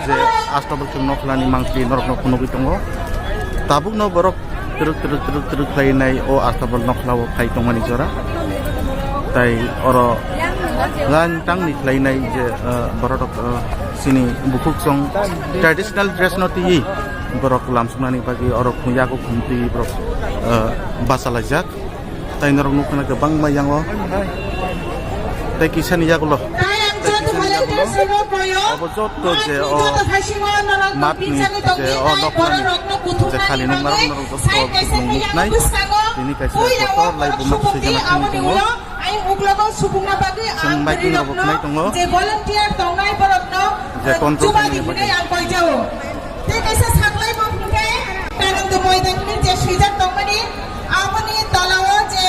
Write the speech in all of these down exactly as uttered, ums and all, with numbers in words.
Je Astabal Chwng Nokhlani mangpili norokno phunugwi tongo. Tabukno borok twrwk twrwk twrwk twrwk khlainai o Astabal Nokhla o phai tongmani jora. Tai oro lang tangni khlainai je, eh, borok, eh, chini bukhuk song traditional dress no twiwi borok lamsuknani bagwi oro yago khumtwi borok, eh, bachalaijak. Tai norok nukna kwbangma yango. Tai kisani yagulo. Tai ang joto volunteers rokno koyo. Abo joto je o matni je o nokni je khali nukma rok norok joto nuknai. Tini kaisa kotor lai buma swijana tong tongo. Chwng bike rok khnai tongo. Je control khainani bagwi. Tei kaisa saklai bo hwnkhe Ananda Moidan hwnwi je swijak tongmani, aboni tola-o je,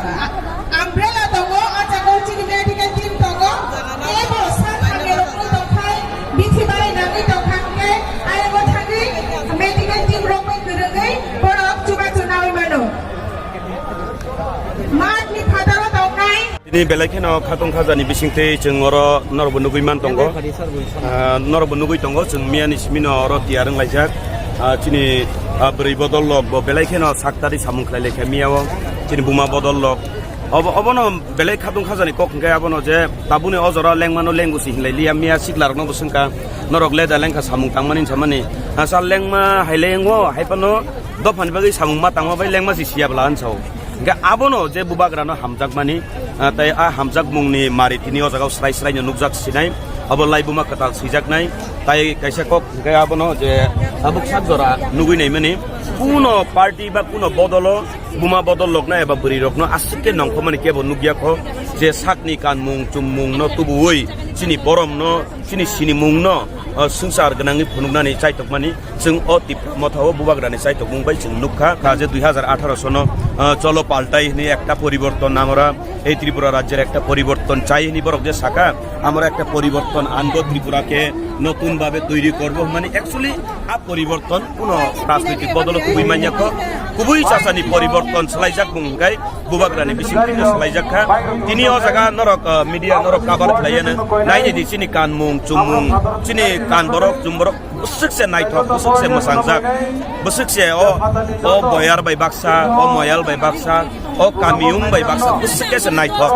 ah, umbrella tongo, o jaga-o chini medical team tongo. Tei bo sak hamya rokno tongkhai, bithi bai nangwi tongkha hwnkhe, ayang-o thangwi medical team rok bai kwrwngwi borok chubachu naui mano. Matni phataro tongnai. Tini belai kheno khatong khajani bisingtwi chwng oro norokbo nugwi man tongo. Ah, norokbo nugwi tongo, chwng miyani simino oro tiyar wnglaijak. Ah, chini, ah, bwrwi bodol rok bo belai kheno saktari samung khlai laikha miyao. Chini buma bodol rok. Obo, obono belai khatong khajani kok hwnkhe abono je tabukni o jora lengmano lengusi hinlai liya miya sikla rokno bo swngkha norok leda lengkha samung tangmani hinsamani. Ah, sal lengma hai lengo hai phano dophani bagwi samung ma tangma bai lengma si siya bwla hinsa o. Hingke abono je bubagrano hamjakmani, ah, tei a hamjakmungni mari tini o jaga o srai srai no nukjak sinai, abo laibuma kwtal swijaknai, tai kaisa kok hingke abono je tabuk sak jora nugui naimani, kuno party ba kuno bodolo buma bodol rokno eba bwrwi rokno aswk khe nongkhormani kebo nukya kho, je sakni kanmung chummung no tubuwi chini borom no, chini sinimung no, ah, swngchar gwnangwi phunuknani chaitokmani. Chwng o Tipra Motha o bubagrani chaitokmung bai chwng nukha, kha je dui hazar atharo sono, ah, Cholo Paltai hwnwi ekta poriborton, amora ei Tripura rajyer ekta poriborton chai hwnwi borok je saka, amora ekta poriborton anbo, Tripura ke notun babe toiri korbo hwnmani. Actually, a poriborton kuno rajnitik bodolo kubui manya kho, kubui chasani poriborton swlaijak bung hwnkhe bubagrani bisingtwi swlaijak kha. Tini o jaga norok, ah, media norok cover khlaiya nai, naini di chini kanmung, chumung, chini kan borok, chum borok, bwswk se naithok, bwswk se mwsangjak, bwswk se o, o boyar bai baksa, o moyal bai baksa, o kamiyung bai baksa, bwswk se naithok.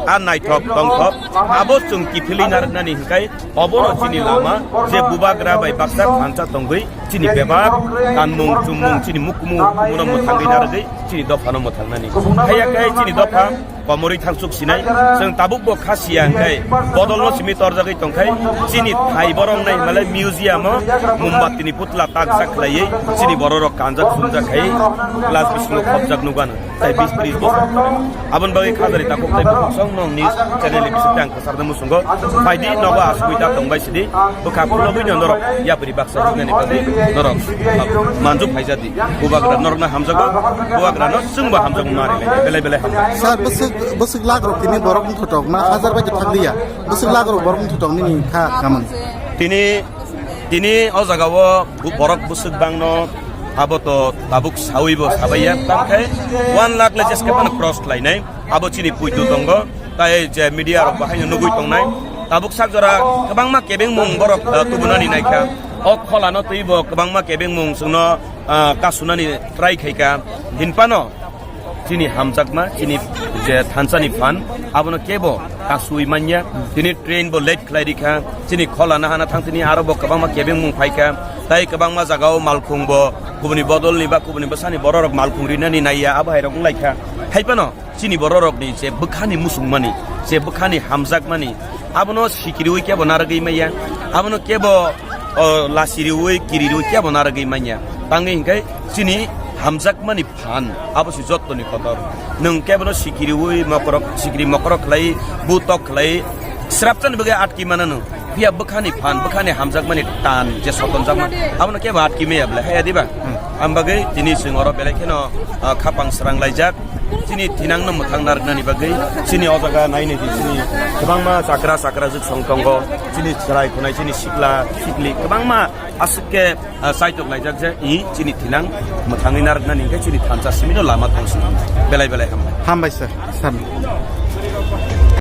A naithok tongthok, abo chwng kiphilwi narwknani hwnkhe obono chini lama, je bubagra bai baksa thansa tongwi chini bebak kanmung chumung, chini mukmung muno mwthangwi narwgwi chini dophano mwthangnani. Haiya khe chini dopha komorwi thangchuk sinai, chwng tabuk bo kha siya hwnkhe bodolno simi torjagwi tongkhai, chini thai borok nai malai museum o mombati ni putla takjak khlaiwi chini bororok kanjak sumjak khai glass bisingo khopjak nukgano, tai bis tris bosor. Aboni bagwi khajari takhuk tai bukhuk song nong ni channel ni bisingtwi ang kwcharno muchungo. Phaidi nogo asugwi ta tongbai sidi, bwkha phunugwi no norok yapri baksa rwnani bagwi norok manjuk phaijadi. Bubagra norokno hamjago, bubagrano chwngbo hamjakma rilai, belai belai hamjak. Sir, bwswk, bwswk lagrok tini borok wngthotok na hajar bai thakliya. Bwswk lagrok borok wngthotok nini kha kamani. Tini, tini o jagao bu-, borok bwswk bangno abo to tabuk sawibo sabaiya, tamkhe one lakh le jeske phano cross khlainai, abo chini puitu tongo. Tai je media rok bahaino nugui tongnai, tabuk sak jora kwbangma kebengmung borok, ah, tubunani naikha. O kholano twibo kwbangma kebengmung chwngno, ah, kasunani try khaikha. Hinphano chini hamjakma, chini je thansani phan, abono kebo kasui manya. Tini train bo late khlai rikha, chini kholano hana thang tini aro bo kwbangma kebengmung phaikha. Tai kwbangma jagao malkhung bo kubuni bodolni ba kubuni bwsani bororok malkhung rinani naiya, abo hairok wnglaikha. Haiphano chini bororokni je bwkhani musungmani, je bwkhani hamjakmani, abono sikiriui kebo narwgwi manya, abono kebo, o, lasiriui, kiriui kebo narwgwi manya. Tangwi hinkhe chini hamjakmani phan, abo se jottoni kotor. Nwng kebono sikiriui mokorok, sikiri mokorok khlai, butok khlai, srapchani bagwi atki manano. Phiya bwkhani phan, bwkhani hamjakmani tan je sotonjakma, abono kebo atki maya bwle, haya diba? Hmm. Am bagwi tini chwng oro belai kheno, ah, khapang srang laijak. Chini thinangno mwthang narwknani bagwi chini o jaga nainai di chini kwbangma chakra chakra jwk song tongo. Chini chwrai khwnai, chini sikla sikli kwbangma aswk khe, ah, chaitok laijak je i chini thinang mwthangwi narwknani hinkhe chini thansa simino lama tong sini. Belai belai hambai. Hambai sir, sir.